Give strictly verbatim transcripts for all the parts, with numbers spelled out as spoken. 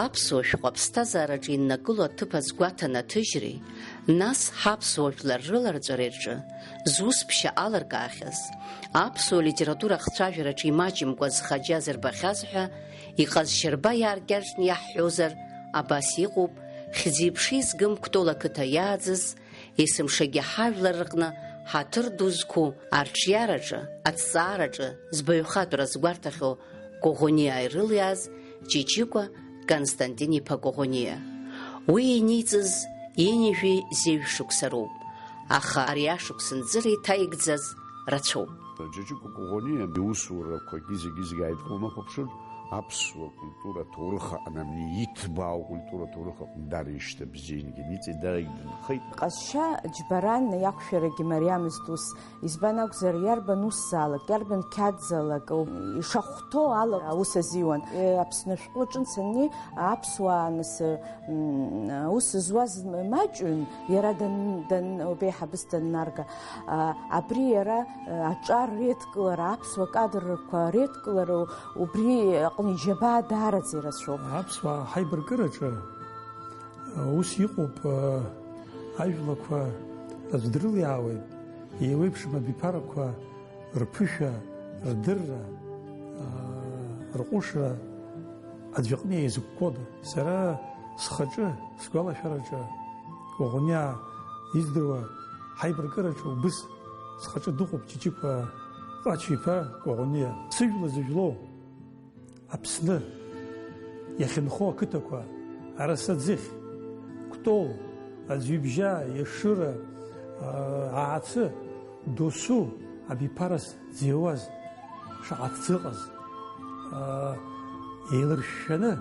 аԥсуа шәҟәы аԥсҭазаараҿы иннакыло аҭыԥ азгәаҭанаҭыжьреи, нас ҳаԥсуа жәлар рыларҵәареи рҿы зус ԥшьа алыркаахьаз, аԥсуа литература ахцәажәараҿы имаҷымкәа зхаџьа зырбахьаз ҳәа, иҟазшьарба иааркьаҿны иаҳҳәозар, абас иҟоуп, хьӡи-ԥшеи згым Кәтол ақыҭа иааӡаз, есымшагьы ҳажәлар рҟны ҳаҭыр ду зқәу арҿиараҿы, аҭҵаараҿы збаҩхатәра згәарҭахьоу Коӷониа ирылиааз Ҷиҷикәа Константин-иԥа Коӷониа. Уи иниҵыз ҩынҩажәи зеижә шықәса роуп, аха ари ашықәс нҵыра иҭаигӡаз рацәоуп. Ҷиҷикәа Коӷониа иусурақәагьы зегьы-зегьы ааидкыланы уахәаԥшыр, аԥсуа культура аҭоурых аҟны, абни иҭбаау акультура аҭоурых аҟны дара ишьҭыбзиангьы ниҵеит, дарагь дынхеит. Ҟазшьа џьбаран иақәшәарагьы мариамызт ус. Избан акәзар, иарбан усзаалак, иарбан қьаадзаалак ишахәҭоу ала аус азиуан. Аԥсны ашәҟәы аҿынӡа санни, аԥсуаа нас, м, аус зуаз маҷҩын, иара дан-, дан-, убеиҳабыс даннарга. А, абри иара, а, аҿар реидкылара, аԥсуа кадрқәа реидкылара, убри аҟны иџьабаа даараӡа ирацәоуп. Аԥсуаа ҳаибаркыраҿы, а, ус иҟоуп, а, ажәлақәа аӡә дрылиаауеит, еиуеиԥшым абиԥарақәа рԥышәа, рдырра, а, рҟәышра аӡәаҟны еизыкәкәода? Сара схаҿы, сгәалашәараҿы, Коӷониа издыруа ҳаибаркыраҿы убыс схаҿы дыҟоуп Ҷиҷикәа Ҟача-иԥа Коӷониа. Сыжәла зыжәлоу Аԥсны иахьынхо ақыҭақәа, Арасаӡыхь, Кәтол, Аӡҩыбжьаа, Ешыра, аа, Аацы, досу абиԥарас дзеиуаз шаҟа ҭӡы ыҟаз, аа, еилыршәшәаны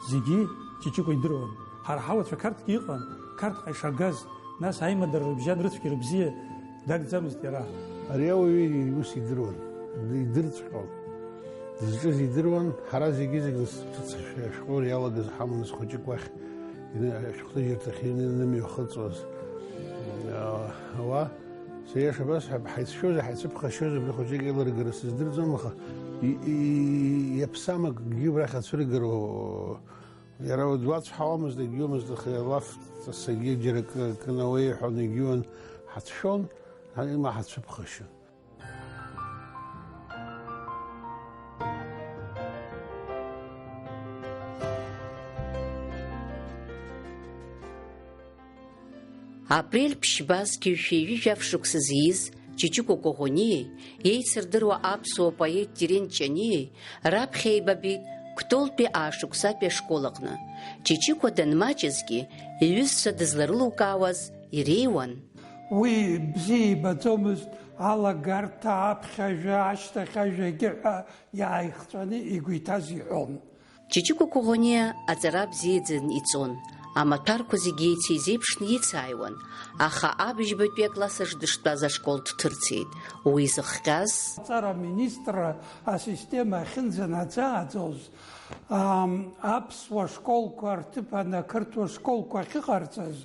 зегьы Ҷиҷикәа идыруан. Ҳара ҳауацәа Қарҭгьы иҟан, Қарҭҟа ишагаз, нас аимадара рыбжьан рыцәгьа-рыбзиа дагӡамызт иара. Ари ауаҩы ус идыруан, идырҵәҟьон. Дызҿыз идыруан, ҳара зегьы-зегь нас ҿыц ашәҟәы иалагаз ҳаман, схәыҷык уахь ины-, ашәҟәҭыжьырҭахь ины-, инымҩахыҵуаз, аа, ауаа. Сара иаша басҳәап, ҳаицәшәозеи, ҳаицәыԥхашьозеи, абри хәыҷык еилыргара сыздырӡом, аха и-, и-, иаԥсам акгьы убрахь ацәыргара, иара дуацәҳауамызт, егьиуамызт, аха илаф ҵасагьы џьара акы, акы науеиҳәон, егьиуан, ҳацәшәон, ани ма ҳацәыԥхашьон. Апрель ԥшьба зқьи жәшәи ҩажәи жәаф шықәса зииз Ҷиҷыкәа Коӷониеи, еицырдыруа аԥсуа поет Терент Ҷаниеи раԥхьа еибабеит Кәтолтәи аашықәсатәи ашкол аҟны. Ҷиҷыкәа данмаҷызгьы, иҩызцәа дызларылукаауаз иреиуан. Уи бзиа ибаӡомызт алагарҭа, аԥхьажәа, ашьҭахьажәагьы ҳәа иааихҵәаны игәы иҭаз иҳәон. Ҷиҷыкәа Коӷониа аҵара бзиаӡаны иҵон, амаҭәарқәа зегьы еицеизеиԥшны ицааиуан, аха абыжьбатәи акласс аҿы дыштәаз ашкол дҭырцеит. Уи зыхҟьаз? Аҵара аминистрра асистема ахьынӡанаӡааӡоз, ам, аԥсуа школқәа рҭыԥаны ақырҭуа школқәа ахьыҟарҵаз,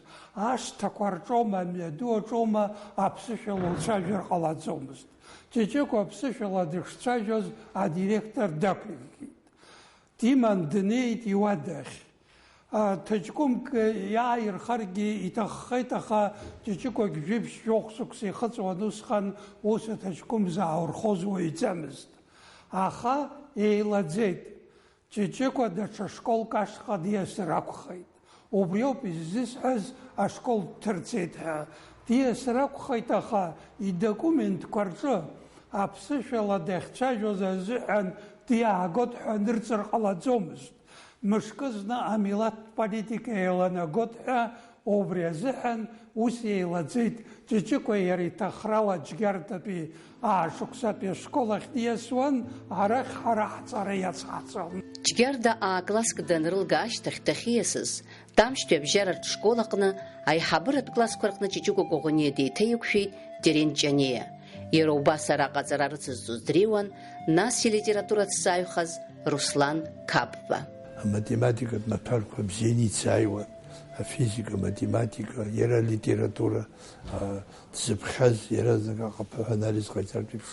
ашҭақәа рҿоума, амҩаду аҿоума аԥсышәала уцәажәар ҟалаӡомызт. Ҷиҷыкәа аԥсышәала дышцәажәоз адиректор дақәикит. Диман днеит иуадахь. А, ҭаҷкәымк иааирхаргьы иҭаххеит, аха Ҷиҷыкәагь жәибжь жәохә шықәса ихыҵуан, усҟан ус аҭаҷкәым зааурхоз уаҩӡамызт. Аха еилаӡеит. Ҷиҷыкәа даҽа школк ашҟа диасыр акәхеит. Убриоуп иззысҳәаз ашкол дҭырцеит ҳәа. Диасыр акәхеит, аха идокументқәа рҿы аԥсышәала дахьцәажәоз азыҳәан диаагот ҳәа анырҵар ҟалаӡомызт. Мышкы зны амилаҭтә политика еиланагот ҳәа, убри азыҳәан ус еилаӡеит. Ҷиҷыкәа иара иҭахрала Џьгьардатәи аашықәсатәи ашкол ахь диасуан, арахь ҳара ҳҵара иацҳҵон. Џьгьарда аа-класск данрылга ашьҭахь дахьиасыз, Тамшьтәи абжьаратә школ аҟны аиҳабыратә классқәа рҟны Ҷиҷыкәа Коӷониа деиҭаиқәшәеит Терент Ҷаниа. Иара убас араҟа аҵара рыцызҵоз дреиуан, нас илитература дцааҩхаз Руслан Қапба. Аматематикатә маҭәарқәа бзианы ицааиуан, афизика, аматематика, иара алитература, а, дзыԥхьаз, иаразнак аҟаԥыҳәа анализ ҟаиҵартә еиԥш,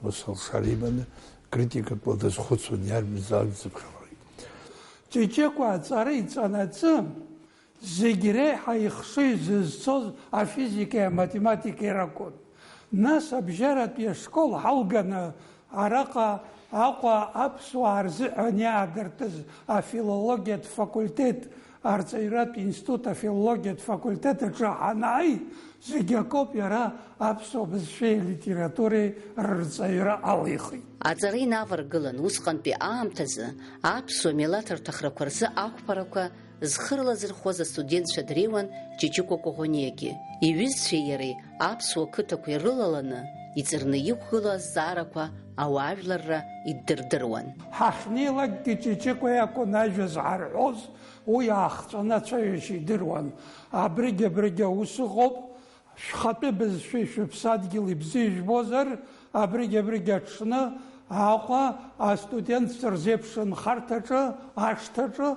ус алшара иманы, критикатәла дазхәыцуан, иарбанзаалак дзыԥхьахоит. Ҷыҷыкәа аҵара иҵанаҵы, зегь реиҳа ихшыҩ зызцоз афизикеи аматематикеи ракәын. Нас абжьаратәи ашкол ҳалганы, араҟа Аҟәа аԥсуаа рзыҳәан иаадыртыз афилологиатә факультет, арҵаҩратә институт афилологиатә факультет аҿы ҳанааи, зегь акоуп иара аԥсуа бызшәеи алитературеи рырҵаҩра алихит. Аҵара инаваргылан, усҟантәи аамҭазы аԥсуа милаҭ рҭахрақәа рзы ақәԥарақәа зхы рылазырхәуаз астудентцәа дреиуан Ҷыҷыкәа Коӷониагьы. Иҩызцәеи иареи аԥсуа қыҭақәа ирылаланы, иҵарны иқәгылоу азҵаарақәа ауаажәларра иддырдыруан. Ҳахьнеилакгьы Ҷыҷыкәа иакәын ажәа зҳарҳәоз, уи аахҵәаны ацәажәашьа идыруан. Абригь-абригь аус ыҟоуп, шәхатәы бызшәеи шәыԥсадгьыли бзиа ижәбозар, абригь-абригь аҽны Аҟәа астудентцәа рзеиԥш нхарҭаҿы, ашҭаҿы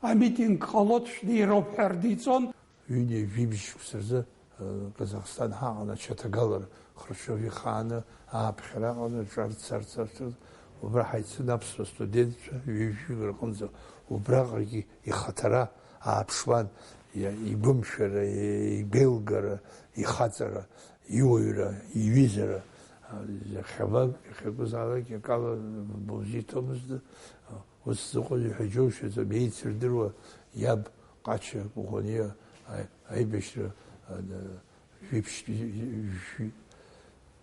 амитинг ҟалоит, шәнеироуп ҳәа рдиҵон. Ҩынҩажәи жәибжь шықәса рзы, э, Казахстан ҳаҟан ачаҭагалара Хрушев ихааны ааԥхьара аҟаны ҿарцарц, убра ҳаицын аԥсуа студентцәа ҩажәаҩык рҟынӡа, убраҟагьы ихаҭара ааԥшуан, иа-, игәымшәара, игәеилгара, ихаҵара, иуаҩра, иҩызара, а, иахьабаг, иахьакәызаалак акала бузиҭомызт, а, ус зыҟаз иҳәа џьоушьаӡом, еицырдыруа иаб Ҟача Коӷониа аи-, аибашьра, а, да, жәиԥшь-, жәи-,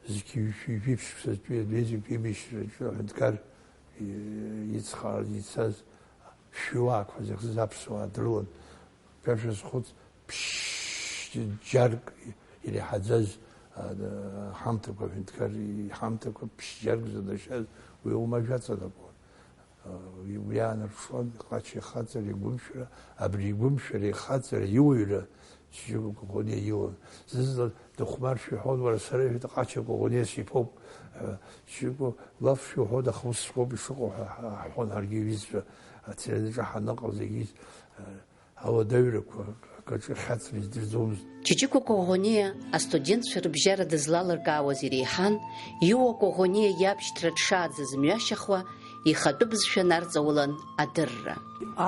зқьи жәи-, жәиԥшьԥсатәи адәеизатәи аибашьраҿы аҳәынҭқар, и-, ицхрааны ицаз шәиуаақәа зыхьӡыз аԥсуаа дрылан. Ԥашәа зхәыц ԥшь-, џьарк иреиҳаӡаз, а, ҳамҭақәа, аҳәынҭқар иҳамҭақәа ԥшь-, џьарк занашьаз уи уамажә аҵанакуан. А, уи, уи аанарԥшуан, Ҟача ихаҵара, игәымшәара, абри игәымшәара, ихаҵара, иуаҩра Ҷыҷыкәа Коӷониа илан. Зны-зынла дыхәмаршәа иҳәон, уара, сара, иҳәеит, Ҟача Коӷониа сиԥоуп. А, Ҷыҷыкәа лафшәа иҳәон, аха ус шәоуп ишыҟоу ҳәа ҳа-, ҳҳәон ҳаргьы иҩызцәа, ацеренаҿы ҳаныҟаз егьыс, а, ауадаҩрақәа акаҿы хьаҵра издырӡомызт. Ҷыҷыкәа Коӷониа астудентцәа рыбжьара дызлалыркаауаз иреиҳан, Иуа Коӷониа иабшьҭра дшааӡаз мҩашьахуа, ихатәы бызшәа нарҵаулан адырра.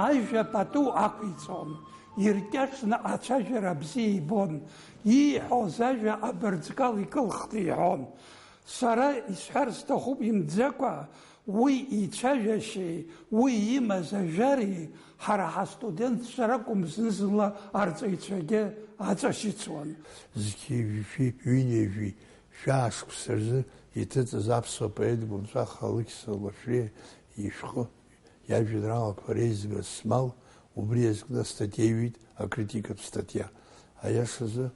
Ажәа пату ақәиҵон, иркьаҿны ацәажәара бзиа ибон, ииҳәоз ажәа абырҵкал икылхны иҳәон. Сара исҳәар сҭахуп имӡакәа, уи ицәажәашьеи, уи имаз ажәари ҳара ҳастудентцәа ракәым, зны-зынла арҵаҩцәагьы аҵашьыцуан. Зқьи жәшәи ҩынҩажәи шәаа шықәса рзы иҭыҵыз аԥсуа поет гәынҵәаха Алықьса Лашәриа ишәҟәы, иажәеинраалақәа реизга Смал убри иазкны астатиа иҩит, акритикатә статиа. Аиашазы,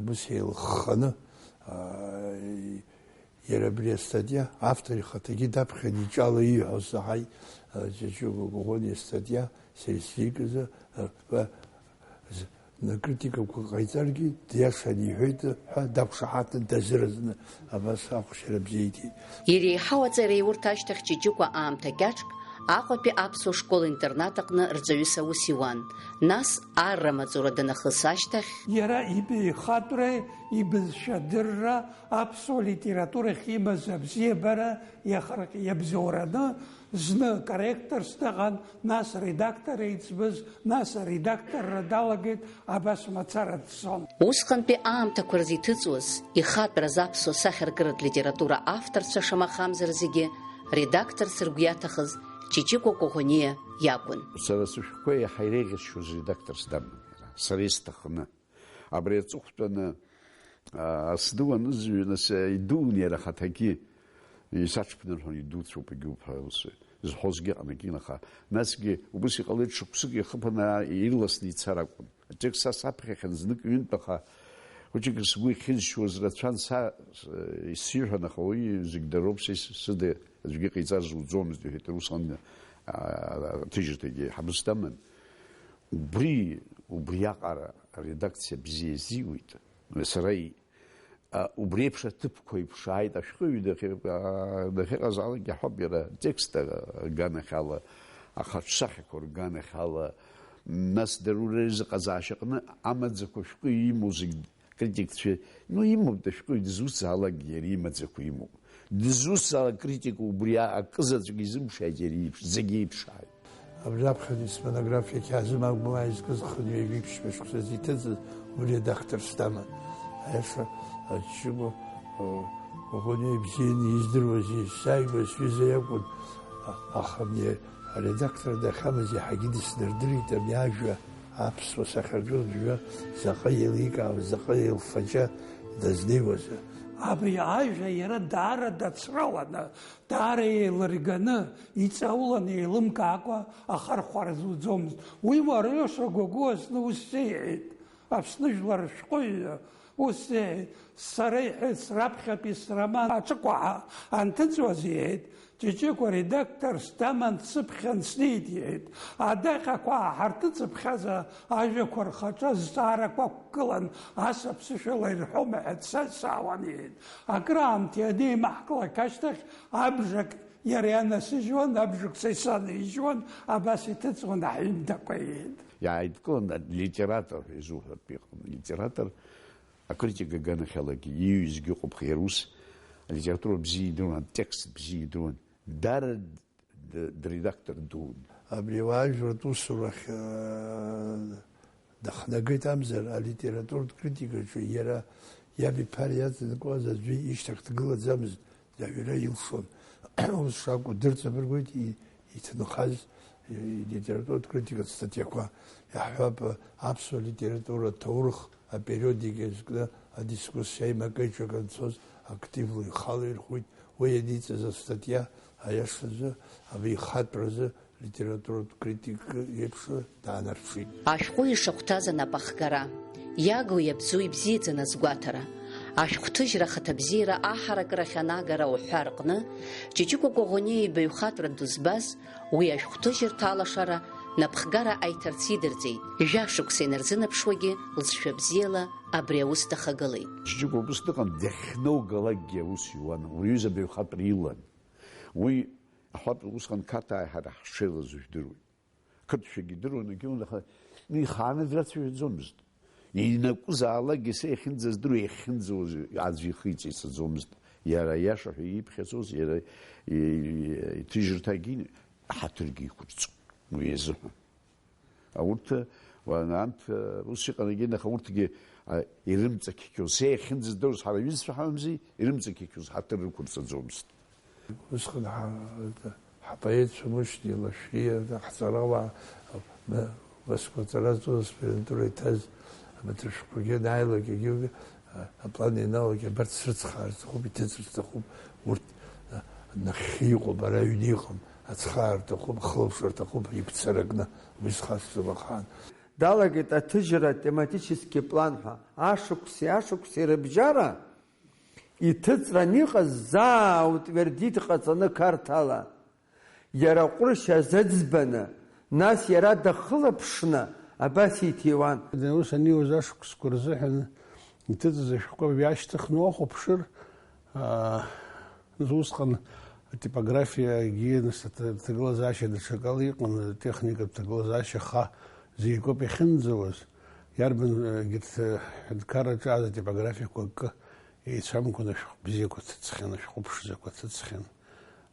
ус еилыхханы, аа, иара абри астатиа автор ихаҭагьы даԥхьан иҿала ииҳәо саҳаит, аа, Ҷыҷыкәа Коӷониа астатиа сара исзикыз, аа, ба-, з-, на критикақәа ҟаиҵаргьы, диашан иҳәеит ҳәа дақәшаҳаҭын, дазыразны абас ахәшьара бзиа иҭеит. Иреиҳау аҵареи урҭ ашьҭахь Ҷыҷыкәа аамҭа кьаҿк Аҟәатәи аԥсуа школ-интернат аҟны рҵаҩыс аус иуан, нас арра маҵура данахыс ашьҭахь. Иара ибаҩхатәреи ибызшәадырра, аԥсуа литературахь имаз абзиабара иахарҟь-, иабзоураны, зны корректорс дыҟан, нас редактор еиҵбыз, нас аредакторра далагеит, абас мацара дцон. Усҟантәи аамҭақәа рзы иҭыҵуаз, ихатәраз аԥсуа сахьаркыратә литература авторцәа шамахамзар зегьы редакторс ргәы иаҭахыз Ҷыҷыкәа Коӷониа иакәын. Сара сышәҟәқәа иаҳа иреиӷьасшьоз редакторс даман иара, сара исҭахны. Абри аҵыхәтәаны, аа, сдуанызҩы, нас, идуун иара ахаҭагьы, исаҽԥнырҳәон, идуцәоуп, егьуп ҳәа ус зҳәозгьы ыҟан, егьин, аха насгьы убыс иҟалеит, шықәсык ихыԥаны ирласны ицар акәын. Атекст са саԥхьахьан знык-ҩынтә, аха хәыҷык сгәы ихьызшьуаз рацәан, са, с-, исзиҳәон, аха уи зегь дароуп, са ис-, сыда аӡәгьы ҟаиҵар зуӡомызт, иҳәеит, усҟан, аа, аҭыжьырҭагьы ҳабыс даман. Убри, убриаҟара аредакциа бзиа изиуит. Сара и-, а, убри еиԥш аҭыԥқәа иԥшааит, ашәҟәыҩҩы дахьы-, а, дахьыҟазаалакгьы аҳәап, иара атекст аганахьала, ахаҿсахьақәа рганахьала, нас дара урҭ рзыҟазаашьаҟны амаӡақәа шәҟәы имоу зегь критикцәа, ну, имоуп, дышәҟәыҩҩы дызусҭзаалакгьы иара имаӡақәа имоуп. Дызусҭзаалак критика убри акызаҵәык изымԥшааит иара иеиԥш, зегь еиԥшааит. Абри аԥхьатәи смонографиа Қьаазым Агәмаа изкыз хынҩажәи ԥшьба шықәсазы иҭыҵыз уи редакторс даман. Аиаша, Ҷҷыба, о, Коӷониа ибзианы издыруаз, сааигәа сҩыза иакәын, а-, аха абни аредактор дахьамаз иаҳагьы дысдырдырит, абни ажәа, аԥсуа сахьаркыратә жәа заҟа еиликаауаз, заҟа еилфаҷа дазнеиуазар. Абри ажәа иара даара дацраланы, даара еилырганы, иҵауланы еилымкаакәа ахархәара зуӡомызт. Уи уара иашагәагәуа зны ус сеиҳәеит, Аԥсны жәлар шәҟәыҩҩы ус сеиҳәеит, сара иҳәеит, раԥхьатәи сроман Аҿықәаҳа анҭыҵуаз иҳәеит, Ҷыҷыкәа редакторс даман дсыԥхьан снеит иҳәеит. Адаҟьақәа ааҳарҭыҵыԥхьаза ажәақәа рхаҿы азҵаарақәа ықәгылан, ас аԥсышәала ирҳәома ҳәа дсазҵаауан иҳәеит. Акраамҭа ианеимаҳклак ашьҭахь абжак иара ианасыжьуан, абжак са исанаижьуан, абас иҭыҵуан аҳәымҭақәа иҳәеит. Иааидкылан алитератор ҳәа изуҳәартә иҟан. Алитератор акритика аганахьалагьы ииҩызгьы ыҟоуп, иара ус алитература бзиа идыруан, атекст бзиа идыруан. Дара д-, дредактор дуун. Абри ауаажәларратә усурахь, аа, дахнагеит амзар, алитературатә критикаҿы иара иаб иԥара иаҵанакуаз аӡәы ишьҭахь дгылаӡамызт, аҩра илшон. Ус шакәу дырҵабыргуеит и-, иҭынхаз, и-, илитературатә критикатә статиақәа. Иаҳҳәап, аԥсуа литература аҭоурых апериодика иазкны адискуссиа аимак-аиҿак анцоз активла ихала ирхәит. Уи ианиҵаз астатиа, аиашазы, абаҩхатәразы литературатә критик еиԥш даанарԥшит. Ашәҟәы ишахәҭаз анапахгара, иагу иабзоу ибзиаӡаны азгәаҭара, ашәҟәҭыжьра ахаҭабзиара аҳаракырахь анагара уҳәа рҟны, Ҷыҷыкәа Коӷониа ибаҩхатәра ду збаз, уи ашәҟәҭыжьырҭа алашара напхгара аиҭарц идырҵеит, жәашықәса инарзынаԥшуагьы лҵшәа бзиала абри аус дахагылеит. Ҷыҷыкәа убыс дыҟан, дахьноугалакгьы аус иуан, уи иҩыза абаҩхатәра илан. Уи аҳәатә усҟан Қарҭаа ҳара ҳшеилаз жәдыруеит. Қырҭшәагьы идыруан, егьиуан, аха ихааны драцәажәаӡомызт. Ианакәызаалакгьы са иахьынӡаздыруа, иахьынӡауаз аӡә ихы иҵеицаӡомызт. Иара аиаша ҳәа ииԥхьаӡоз, иара и-, и-, иҭыжьырҭагьы ҳаҭыргьы иқәырҵон уи азыҳәан. Урҭ, уа, анҭ, ус иҟан егьин, аха урҭгьы, а, ирымҵақьқьоз, са иахьынӡаздыруаз, ҳара ҩызцәа ҳамамзи, ирымҵақьқьоз ҳаҭыр рықәырҵаӡомызт. Усҟан ҳа-, ҳапоетцәа Мушьни, Лашәриа, ҳҵарауаа, м-, Москва аҵара зҵоз аспирантура иҭаз амаҭәашәҟәқәагьы анааилак, егьи-, а-, аплан ианалак, абарҭ срыцхраар сҭахуп, иҭыҵыр сҭахуп, урҭ, а, нахьхьи иҟоуп, ара аҩны иҟам, ацхраар рҭахуп, ахылаԥшра рҭахуп, игәцаракны, уи схашҭӡом ахаан. Далагеит аҭыжьра тематически план ҳәа, ашықәси ашықәси рыбжьара иҭыҵран иҟаз заа аутвердит ҟаҵаны Қарҭала. Иара ҟәрышь азыӡбаны, нас иара дахылаԥшны абас иҭиуан. Ус аниуаз ашықәсқәа рзыҳәан иҭыҵыз ашәҟәқәа ҩашьҭыхны уахәаԥшыр, аа, усҟан атипографиагьы, нас, аҭ-, аҭагылазаашьа даҽакала иҟан, атехникатә ҭагылазаашьа ха зегь акоуп иахьынӡауаз. Иарбан, э, егьырҭ, э, ҳәынҭқарраҿы ааз атипографиақәа акы еицәамкәан ашәҟәы бзиақәа ҭыҵхьан, ашәҟәы ԥшӡақәа ҭыҵхьан.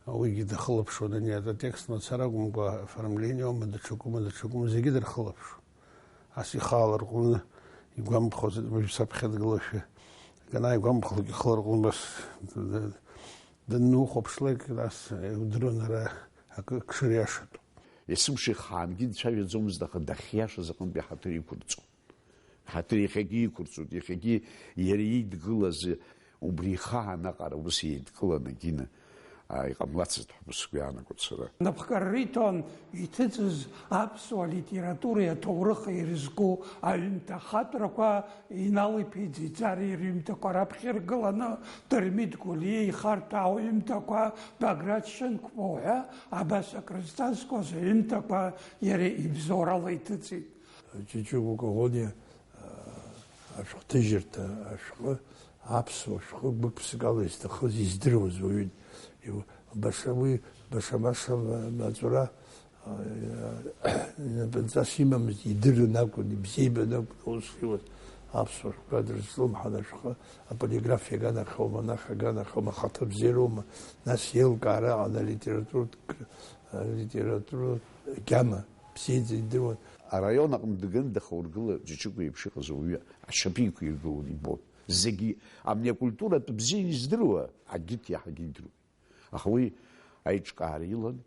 Уигьы дахылаԥшуан, ани атекст мацара акәымкәа, оформлениоума, даҽакума, даҽакума, зегьы дырхылаԥшуан. Ас ихала рҟны игәамԥхоз, уажә саԥхьа дгылашәа, ак анааигәамԥхалак ихы ларҟәын, бас д-, д-, даннухәаԥшлак, нас, э, удыруан ара акы кшыр иашатәу. Есымша ихаангьы дцәажәаӡомызт, аха дахьиашаз аҟынтәи ҳаҭыр иқәырҵон. Ҳаҭыр иахьагьы иқәырҵоит, иахьагьы иара идгылаз убри ихаан аҟара ус еидкыланы Гина, а, иҟамлацызт ҳәа сгәы иаанагоит сара. Напхгара риҭон иҭыҵыз аԥсуа литературеи аҭоурыхи ирызку аҩымҭа ахатәрақәа Инал-иԥа Ӡиӡариа рҩымҭақәа раԥхьа иргыланы, Дырмит Гәлиа ихарҭәаау аҩымҭақәа, Баграт Шьынқәба уҳәа абас акрызҵазкуаз аҩымҭақәа иара ибзоурала иҭыҵит. Ҷыҷыкәа Коӷониа, аа, ашәҟәҭыжьырҭа ашәҟәы, аԥсуа шәҟәы гәык-ԥсыкала изҭахыз, издыруаз уаҩын. Иу-, баша уи, баша-маша ма-, маҵура, аа, инапынҵас имамызт, идырын акәын, ибзиабан акәын аус зуаз. Аԥсуа шәҟәқәа дрызҿлымҳан ашәҟәы, аполиграф иаганахьоума, анахь аганахьоума, ахаҭа бзиароума, нас еилкаара аҟан алитературатә кр-, алитературатә Гьама бзиаӡа идыруан. Араион аҟны дганы дахаургылар, Ҷыҷыкәа еиԥш иҟаз ауаҩы ашьапы иқәиргылон, ибон. Зегьы, абни акультуратә бзиа издыруа агьырҭ иаҳагьы идыруан. Аха уи аиҿкаара илан,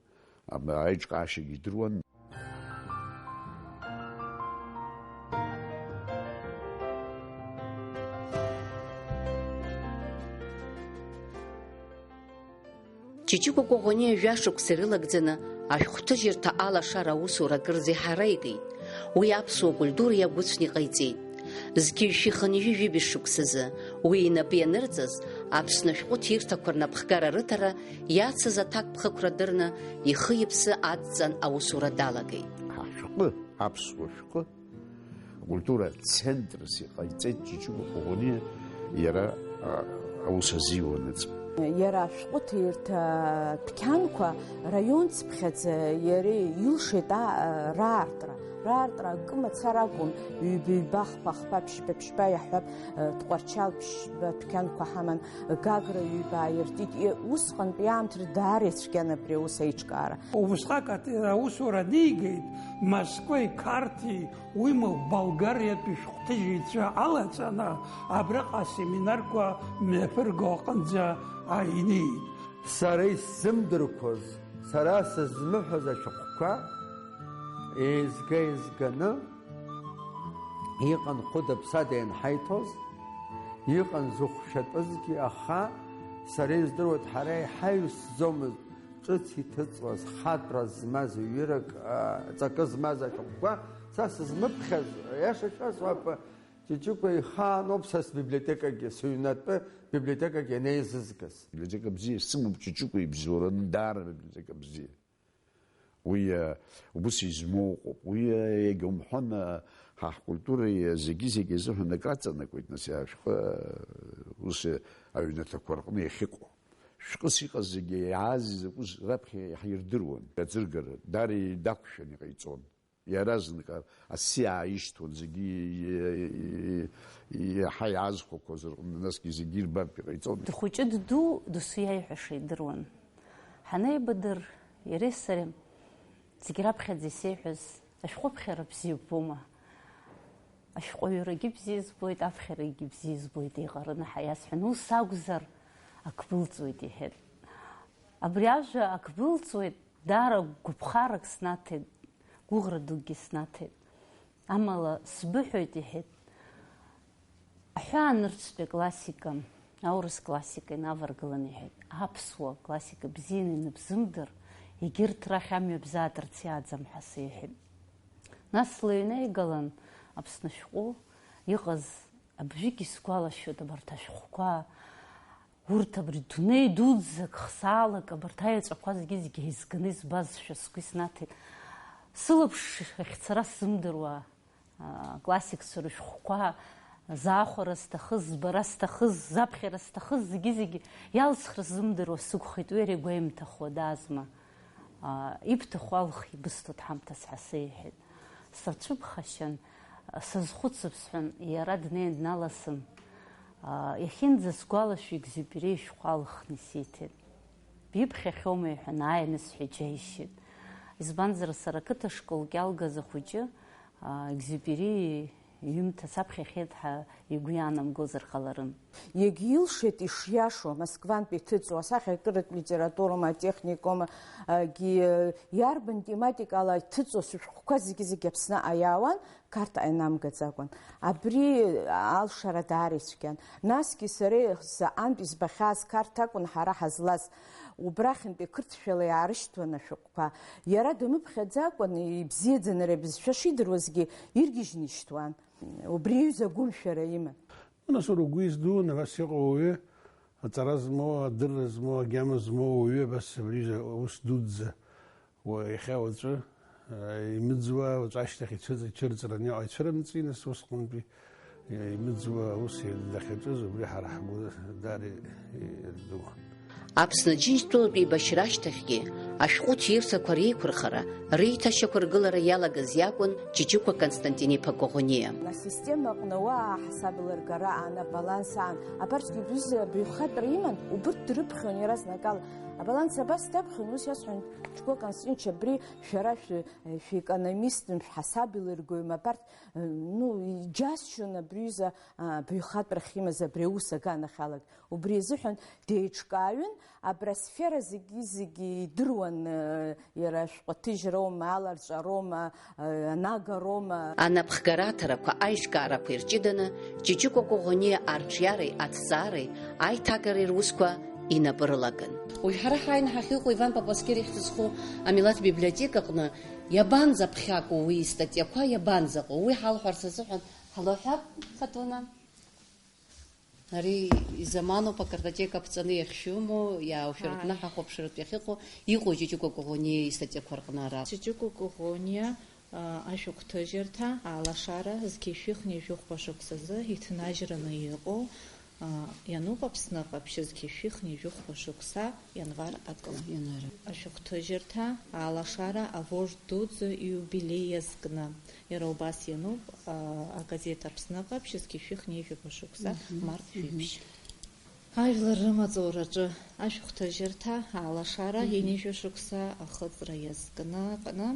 ам-, аиҿкаашьагьы идыруан. Ҷыҷыкәа Коӷониа жәашықәса ирылагӡаны ашәҟәҭыжьырҭа алашара аусура акырӡа иҳараигеит. Уи аԥсуа культура иагәыцәны иҟаиҵеит. Зқьи жәшәи хынҩажәи жәибжь шықәсазы уи инапы ианырҵаз, Аԥсны ашәҟәы ҭирҭақәа рнапхгара рыҭара иацыз аҭакԥхықәра дырны, ихы-иԥсы адҵан аусура далагеит. Ҳашәҟәы, аԥсуа шәҟәы, акультура центрс иҟаиҵеит Ҷыҷыкәа Коӷониа иара, а, аус азиуанаҵ. Иара ашәҟәыҭирҭа дәқьанқәа раион цыԥхьаӡа иара илшеит, а, раартра. Раартра акы мацара акәым, ҩба-ҩба, хԥа-хԥа, ԥшьба-ԥшьба иаҳҳәап, а, Тҟәарчал ԥшьба дәқьанқәа ҳаман, Гагра ҩба ааиртит. И-, усҟантәи аамҭа даара ицәгьан абри аус аиҿкаара. Убысҟак ат-, аусура анигеит, Москвеи Қарҭи, уимоу, Болгариатәи шәҟәҭыжьыҩцәа алаҵаны, абраҟа асеминарқәа мҩаԥырго аҟынӡа, а, инеит. Сара исзымдырқәоз, сара сызмыҳәоз ашәҟәқәа еизга-еизганы иҟан хәыда-ԥсада ианҳаиҭоз, иҟан зыхәшәатәызгьы, аха сара издыруеит, ҳара иҳаҩсӡомызт ҿыц иҭыҵуаз, хатәра змаз, ҩырак, а, ҵакы змаз ашәҟәқәа, са сызмыԥхьаз, аиаша шәасҳәап, Ҷыҷыкәа ихаан ауп са сбиблиотекагьы, сыҩнатәы библиотекагьы анеизызгаз. Библиотека бзиа сымоуп, Ҷыҷыкәа ибзоураны, даара библиотека бзиа. Уи, а, убыс измоу ыҟоуп. Уи, а, иагьа умҳәан, а, ҳа ҳкультура, а, зегьы-зегьы азыҳәан акраҵанакуеит, нас, ашәҟәы, а, ус, а, аҩнаҭақәа рҟны иахьыҟоу. Шәҟәыс иҟаз зегьы, иааз изакәыз раԥхьа иаҳирдыруан. Аӡыргара даара идақәшәан иҟаиҵон. Иаразнак а-, асы ааишьҭуан, зегьы и-, и-, и-, иаҳа иаазхәақәоз рҟны, насгьы зегьы ирбартә иҟаиҵон. Дхәыҷы дду досу иаиҳәаша идыруан. Ҳанеибадыр, иареи сареи зегь раԥхьаӡа исеиҳәаз, ашәҟәыԥхьара бзиа ббома? Ашәҟәыҩрагьы бзиа збоит, аԥхьарагьы бзиа збоит, еиҟараны ҳаиасҳәон. Ус акәзар, ак былҵуеит, иҳәеит. Абри ажәа ак былҵуеит, даара гәыԥхарак снаҭеит, гәыӷра дукгьы снаҭеит. Амала сбыҳәоит, иҳәеит. Аҳәаанырцәтәи аклассика, аурыс классика инаваргылан, иҳәеит, аԥсуа классика бзианы иныбзымдыр, егьырҭ рахь амҩа бзаадырц иааӡам ҳәа сеиҳәеит. Нас слыҩнеигалан, Аԥсны ашәҟәы иҟаз абжьыгь исгәалашәоит, абарҭ ашәҟәқәа, урҭ абри дунеи дуӡӡак, хсаалак, абарҭ аеҵәақәа зегьы-зегьы еизганы избазшәа сгәы иснаҭеит. Сылаԥш ахьцара сзымдыруа, а, классикцәа рышәҟәқәа заахәара сҭахыз, збара сҭахыз, заԥхьара сҭахыз, зегьы-зегьы иалсхра сзымдыруа сықәхеит, уи иара игәеимҭахо даазма? А, ибҭаху алх ибысҭоит ҳамҭас ҳәа сеиҳәеит. Сацәыԥхашьан, сазхәыцып сҳәан, иара днеин дналасын, а, иахьынӡасгәалашәо Екзиупери ишәҟәы алхны исиҭеит. Биԥхьахьоума, иҳәан, ааи анысҳәа, иџьаишьеит. Избанзар, сара ақыҭа школ кьалгаз ахәыҷы, а, Екзиупери иҩымҭа саԥхьахьеит ҳәа игәы иаанамгозар ҟаларын. Егьилшеит ишиашоу, Москвантәи иҭыҵуа асахьаркыратә литературоума, атехникоума, агьи, иарбан тематикала иҭыҵуа сышәҟәқәа зегьы-зегьы Аԥсны аиаауан, Қарҭ аинамгаӡакәан. Абри алшара даара ицәгьан. Насгьы сара заҟантә избахьаз Қарҭ акәын ҳара ҳазлаз. Убрахьынтәи қырҭшәала иаарышьҭуан ашәҟәқәа. Иара дамыԥхьаӡакәан, ибзиаӡаны иара бызшәа шидыруазгьы иргьежьны ишьҭуан. Убри иҩыза агәымшәара иман. Нас уара угәы издуны абас иҟоу ауаҩы, аҵара змоу, адырра змоу, агьама змоу ауаҩы абас абри аус дуӡӡа уа-, иахьа уаҵәы, а, имыӡуа, уаҵәы ашьҭахь ицәыҵ-, ицәырҵраны иҟоу ицәырымҵи, нас усҟантәи, а, имыӡуа аус дахьаҿыз убри ҳара ҳгәы даара ирдыруан. Аԥсны Џьынџьтәылатә еибашьра ашьҭахьгьы ашәҟәы ҭирҭәақәа реиқәырхара, реиҭашьақәыргылара иалагаз иакәын Ҷыҷыкәа Константин-иԥа Коӷониа. Асистема аҟны уа аҳасаб лыргара аан, абаланс аан. Абарҭгьы убри абаҩхатәра иман, убырҭ дрыԥхьон иаразнакала. Абаланс абас даԥхьон, ус иасҳәон, Ҷыҷыкәа Константинович, абри шәара шәы-, шәекономистым, шәҳасаб илыргоим, абарҭ, ну, иџьасшьон абри аҩыза, а, абаҩхатәрахь имаз абри аус аганахьалак. Убри азыҳәан деиҿкааҩын, абра асфера зегьы-зегьы идыруан, э, иара ашәҟәы аҭыжьроума, аларҵәароума, э, анагароума. Анапхгара аҭарақәа, аиҿкаарақәа ирҷыданы, Ҷыҷыкәа Коӷониа арҿиареи аҭҵаареи аиҭагареи русқәа инапы рылаган. Уажә ҳара ҳааины ҳахьыҟоу Иван Папуаскьыр ихьӡ зху амилаҭ библиотека аҟны иабанӡаԥхьакәу уи истатиақәа, иабанӡаҟоу, уи ҳалҳәарц азыҳәан ҳлаҳәап, Хатуна. Ари изаманоуп, акартотека ԥҵаны иахьшәымоу, иааушәыртны Ааи. Ҳахәаԥшратә иахьыҟоу, иҟоу Ҷыҷыкәа Коӷониа истатиақәа рҟны ара. Ҷыҷыкәа Коӷониа, а, ашәҟәҭыжьырҭа, алашара, зқьи жәшәи хынҩажәи хәба шықәсазы иҭнажьраны иҟоу, а, иануп Аԥсны ҟаԥшь зқьи жәшәи хынҩажәи хәба шықәса ианвар акы. Ианвар. Ашәҟәҭыжьырҭа, алашара, авожд дуӡӡа иубилеи иазкны. Иара убас иануп, а, агазеҭ Аԥсны ҟаԥшь зқьи жәшәи хынҩажәи жәаба шықәса, Мгм, март мгм. Жәиԥшь. Ажәлар рымаҵураҿы ашәҟәҭыжьырҭа, алашара, Мгм. Ҩынҩажәа шықәса ахыҵра иазкны аҟны,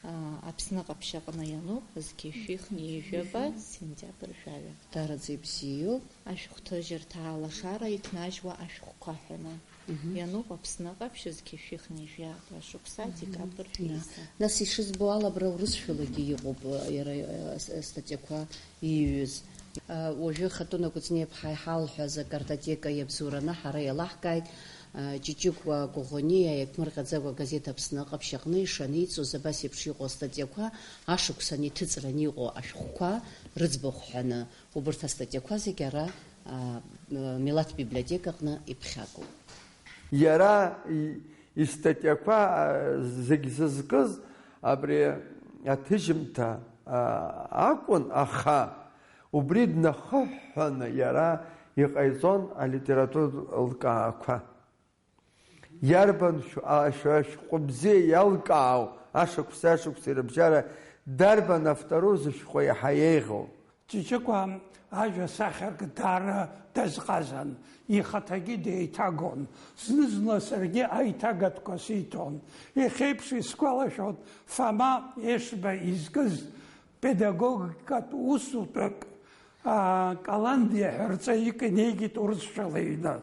а, Аԥсны ҟаԥшь аҟны иануп, зқьи жәшәи хынҩажәи жәаба, Мгм. Сентиабр жәаҩа. Даараӡа ибзиоуп. Ашәҟәҭыжьырҭа, алашара, иҭнажьуа ашәҟәқәа ҳәаны. Мгм. Иануп Аԥсны ҟаԥшь зқьи жәшәи хынҩажәи жәаба шықәса, Мгм. Декабр Да. Жәеиза. Нас ишызбо ала, абра урысшәалагьы иҟоуп, иара, э, с-, статиақәа ииҩыз. Э, уажәы Хатуна Кәыҵниаԥҳа иҳалҳәаз акартотека иабзоураны ҳара иалаҳкааит, э, Ҷыҷыкәа Коӷониа иаиԥмырҟьаӡакәа агазеҭ Аԥсны ҟаԥшь аҟны ишаниҵоз абас еиԥш иҟоу астатиақәа, ашықәс аниҭыҵран иҟоу ашәҟәқәа рыӡбахә ҳәаны. Убырҭ астатиақәа зегьы ара, а, милаҭ библиотекаҟны иԥхьакуп. Иара и-, истатиақәа, а, зегь зызкыз абри аҭыжьымҭа, а, акәын, аха убри днахыҳәҳәаны иара иҟаиҵон алитературатә лкаақәа. Иарбан шә-, а, шә-, ашәҟәы бзиа иалкаау, ашықәси ашықәси рыбжьара дарбан автору зышәҟәы иаҳа еиӷьу? Ҷыҷыкәа ажәа сахьарк даара дазҟазан, ихаҭагьы деиҭагон, зны-зынла саргьы аиҭагатәқәа сиҭон. Иахьеиԥш исгәалашәон Фома Ешба изкыз педагогикатә усутәык, аа, Каланди ҳәа рҵаҩык инеигеит урысшәала иҩны.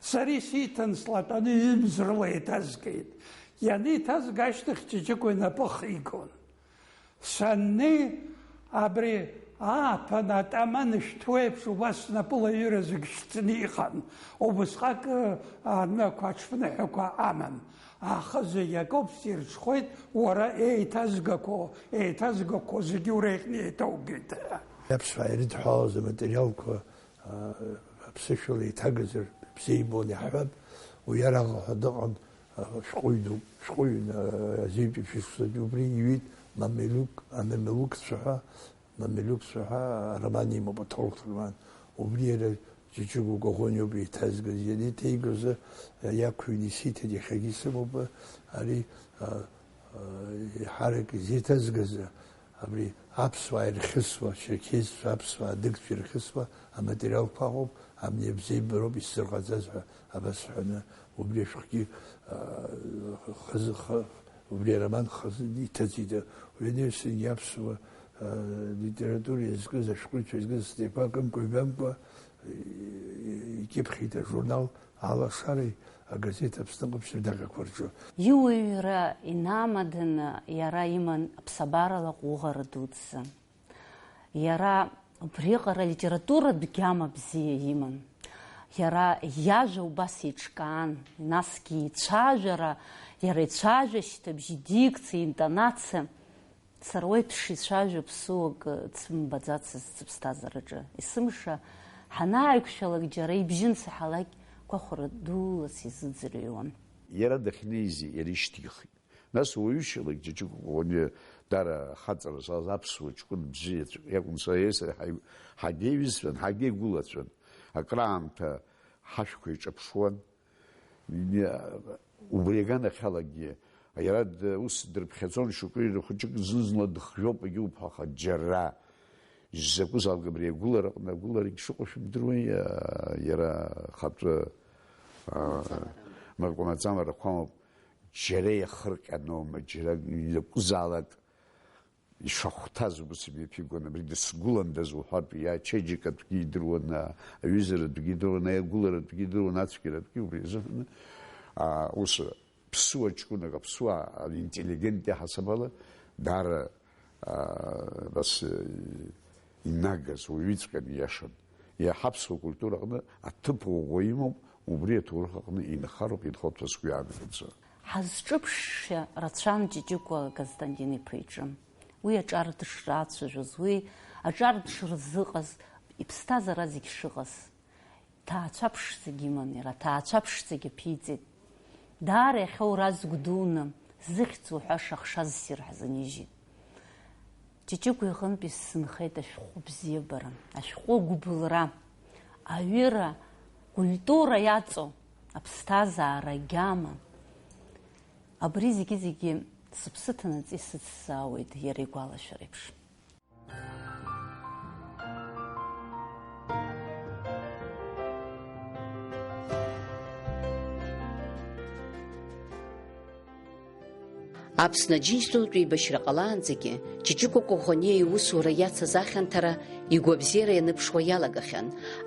Сара исиҭан слатәаны ҩымз рыла еиҭазгеит. Ианеиҭазга ашьҭахь Ҷыҷыкәа инапы ахигон. Саннеи, абри ааԥын атаман шәҭуеиԥш убас снапы лаҩыра зегь шьҭны иҟан. Убысҟак, аа, аныҳәақәа аҽԥныҳәақәа аман. Аха зегь акоуп, сирҽхәеит, уара еиҭазгақәо, еиҭазгақәо зегьы уреиӷьны еиҭаугеит. Аԥсуаа ирыдҳәалаз аматериалқәа, а, аԥсышәала еиҭагазар бзиа ибон иаҳҳәап, уи иарӷаҳәа дыҟан, а, шәҟәыҩҩы дук, шәҟәыҩҩы, а, азеиԥш ишықәсатәи убри иҩит, Мамилук, амамилукцәа ҳәа, Мамилукцәа ҳәа ароман имоуп, аҭоурыхтә роман. Убри иара Ҷыҷыкәа Коӷониа ауп еиҭазгаз, иара иҭеигоз, а, иақәыҩны исиҭеит, иахьагьы исымоуп, ари, а, а, еиҳарак изеиҭазгаз, абри аԥсуаа ирхьысуа, черқьесцәа, аԥсуаа адыгцәа ирхьысуа аматериалқәа ыҟоуп, абни абзиабароуп исзырҟаҵаз ҳәа абас ҳәаны, убри ашәҟәгьы, а, хазы-, ха-, убри ароман хазы иҭыҵит. Уи анаҩсангьы аԥсуа, а, литература иазкыз, ашәҟәыҩҩцәа иазкыз астатиақәа акымкәа-ҩбамкәа, и-, и-, икьыԥхьит ажурнал Алашареи агазеҭ Аԥсны ҟаԥшь рыдаҟьақәа рҿы. Иуаҩра инамаданы иара иман аԥсабарала аҟәыӷара дуӡӡа. Иара убриаҟара литературатә гьама бзиа иман. Иара иажәа убас еиҿкаан, насгьы ицәажәара, иара ицәажәашьҭыбжь, идикциа, интонациа. Сара уеиԥш ицәажәо ԥсуак дсымбаӡацызт сыԥсҭазаараҿы. Есымша ҳанааиқәшәалак, џьара ибжьы ансаҳалак, гәахәара дула сизыӡырҩуан. Иара дахьнеизи иара ишьҭихит. Нас уаҩышьалак Ҷыҷыкәа Коӷониа дара ахаҵара злаз аԥсуа ҷкәын бзиаҵәҟьа иакәын, сара иареи сареи ҳаи-, ҳагьеиҩызцәан, ҳагьеигәылацәан. Акраамҭа ҳашәқәа иҿаԥшуан. Убри аганахьалагьы, иара д-, ус дрыԥхьаӡон, шьоукы хәыҷык зны-зынла дыхжәоуп, егьуп, аха џьара изакәызаалак абри агәылараҟны, агәыларагь шыҟоу шәымдыруеи, а, иара ахатәы, а, мыркәмаҵамарақәа амоуп, џьара иахырҟьаноума, џьара изакәызаалак ишахәҭаз убыс имҩаԥигон, абри дысгәыландаз уҳәартә, иа ачеиџьыкатәгьы идыруан, а, аҩызаратәгьы идыруан, аиагәыларатәгьы идыруан, ацәгьаратәгьы, убри азыҳәан, а, ус ԥсуа ҷкәынак, аԥсуа интеллигент иаҳасаб ала, даара, а, абас, э, инагаз уаҩыҵәҟьан ииашан. Иаҳа аԥсуа культура аҟны аҭыԥ ӷәӷәа имоуп, убри аҭоурых аҟны инхароуп, инхоит ҳәа сгәы иаанагоит сара. Ҳазҿыԥшшьа рацәан Ҷыҷыкәа Константин-иԥа иҿы. Уи аҿар дышрацәажәоз, уи аҿар дшырзыҟаз, иԥсҭазаара зегь шыҟаз. Ҭаацәа ԥшӡагь иман иара, ҭаацәа ԥшӡагь аԥиҵеит. Даара иахьа уразгә дуны, зыхьӡ уҳәаша ахшаз ссир ҳзынижьит. Ҷыҷыкәа иҟынтәи сзынхеит ашәҟәы бзиабара, ашәҟәы агәыбылра, аҩыра, культура иаҵоу, аԥсҭазаара агьама. Абри зегьы-зегьы сыԥсы ҭанаҵы исыцзаауеит иара игәалашәара еиԥш. Аԥсны Аџьынџьтәылатә еибашьра ҟалаанӡагьы, Ҷыҷыкәа Коӷониа иусура иацыз ахьанҭара игәабзиара ианыԥшуа иалагахьан,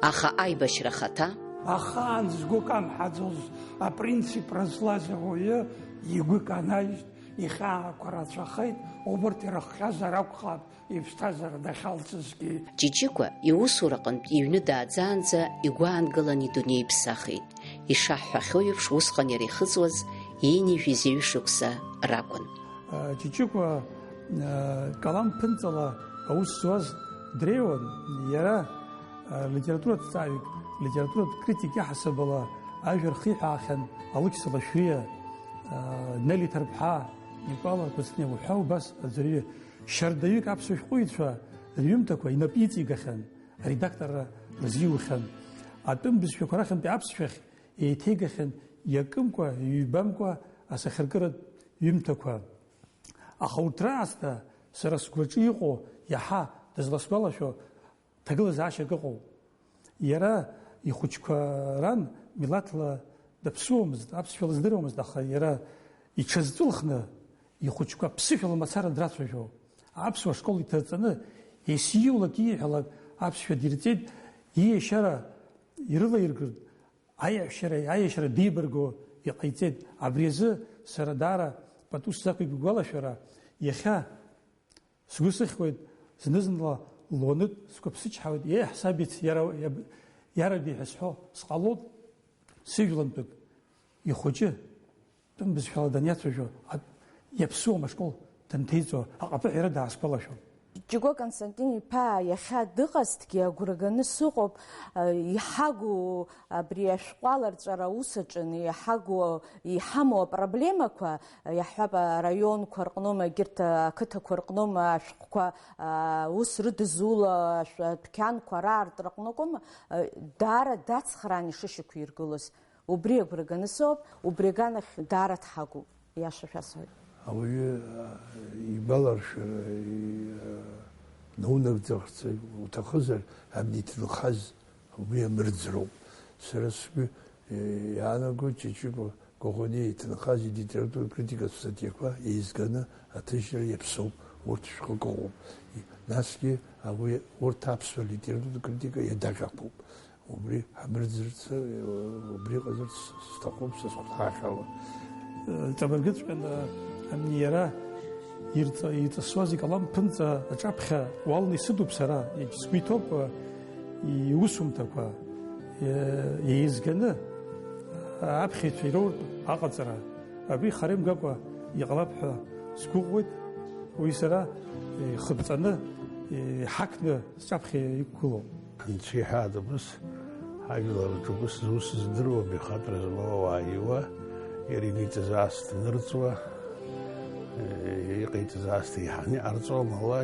аха аибашьра ахаҭа, ахаан згәы камҳаӡоз апринципра злаз ауаҩы игәы канаижьт, ихьаақәа рацәахеит, убырҭ ирыхҟьазар акәхап, иԥсҭазаара дахьалҵызгьы. Ҷыҷыкәа иусураҟынтә иҩны дааӡаанӡа игәаангылан идунеи иԥсахит. Ишаҳҳәахьоу еиԥш, усҟан иара ихыҵуаз ҩынҩажәи жәаҩа шықәса ракәын. Ҷыҷыкәа, калам ԥынҵала аус зуаз дреиуан, иара, литератураҭҵааҩык, литературатә критик иаҳасаб ала ажәа рхиҳәаахьан Алықьса Лашәриа, Нели Ҭарԥҳа, Никәала Кәыҵниа уҳәа убас аӡәырҩы. Шьардаҩык аԥсуа шәҟәыҩҩцәа рҩымҭақәа инап иҵигахьан, аредакторра рзиухьан. Атәым бызшәақәа рахьынтәи аԥсшәахь еиҭеигахьан иакымкәа, иҩбамкәа асахьаркыратә ҩымҭақәа. Аха урҭ раасҭа сара сгәаҿы иҟоу, иаҳа дызласгәалашәо, ҭагылазаашьак ыҟоуп. Иара ихәыҷқәа ран милаҭла даԥсуамызт, аԥсшәа лыздыруамызт, аха иара иҽазҵәылхны ихәыҷқәа ԥсышәала мацара драцәажәо. Аԥсуа школ иҭаҵаны, есиулак ииҳәалак аԥсшәа дирҵеит, ииашьара ирылаиргартә, аиаҳәшьара, аиашьара деибарго иҟаиҵеит. Абри азы сара даара пату сзақәиго игәалашәара, иахьа Сгәы сыхьуеит, зны-зынла луанытә сқәыԥсычҳауеит, еҳ, сабиц, иара, иаб-, иараби ҳәа сҳәо сҟалоит, сыжәлантәык ихәыҷы тәым бызшәала даниацәажәо, а, иаԥсуам ашкол данҭеиҵо, аҟаԥыҳәа иара даасгәалашәом. Ҷыгәа Константин-иԥа иахьа дыҟазҭгьы агәра ганы сыҟоуп, а, иҳагу Абри ашәҟәы аларҵәара аус аҿы иҳагу, иҳамоу апроблемақәа, иаҳҳәап, араионқәа рҟноума, егьырҭ ақыҭақәа рҟноума ашәҟәқәа, а, ус рыдызуло ашә-, адәқьанқәа раартра аҟныкоума, а, даара дацхраан ишышьақәиргылоз. Убри агәра ганы соуп, убри аганахь даара дҳагуп. Иаша шәасҳәоит. Ауаҩы, а, игәаларшәара, и-, а, наунагӡарц уҭахызар, абни иҭынхаз убри амырӡроуп. Сара сгәы, е, иаанагоит, Ҷыҷыкәа Коӷониа иҭынхаз илитературатә критикатә статиақәа еизганы аҭыжьра иаԥсоуп, урҭ шәҟәык ыҟоуп. И-, насгьы ауи, урҭ аԥсуа литературатә критика иадаҟьақәоуп. Убри ҳамырӡырц, убри ҟазарц сҭахуп са схәҭаахьала. Ҵабыргыҵәҟьаны амни иара ирҵа-, иҵысуаз икалам ԥынҵа аҿаԥхьа уалны исыдуп сара, егь сгәы иҭоуп, иусумҭақәа, е-, еизганы аԥхьаҩцәа ироуртә аҟаҵара. Абри хара имгакәа иҟалап ҳәа сгәыӷуеит, уи сара ихыԥҵаны, иҳақны сҿаԥхьа иқәгылоуп. Анцәа иҳәаадоуп ус, ҳажәлар рҿы ус зус здыруам, ихатәра змоу ауаа иуа, иара иниҵаз аасҭа нырҵуа, иҟаиҵаз аасҭа иаҳаны иҟарҵо, амала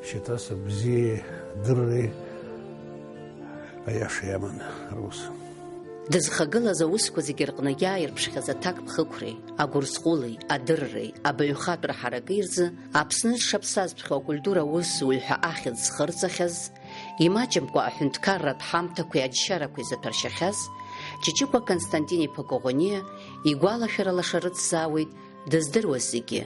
шьаҭас абзиеи адырреи аиаша иаман рус. Дызхагылаз аусқәа зегьы рҟны иааирԥшхьаз аҭакԥхықәреи, агәырҵҟәылеи, адырреи, абаҩхатәра ҳараки рзы Аԥсны зҽаԥсазтәхьоу акультура аусзуҩ ҳәа ахьӡ зхырҵахьаз, имаҷымкәа аҳәынҭқарратә ҳамҭақәеи аџьшьарақәеи заҭәаршьахьаз, Ҷыҷыкәа Константин-иԥа Коӷониа игәалашәара лаша рыцзаауеит, дыздыруаз зегьы,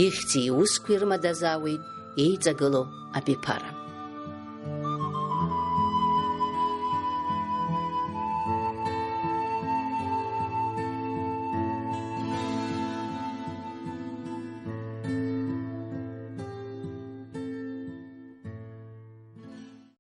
ихьӡи иусқәеи рымадазаауеит еиҵагылоу абиԥара.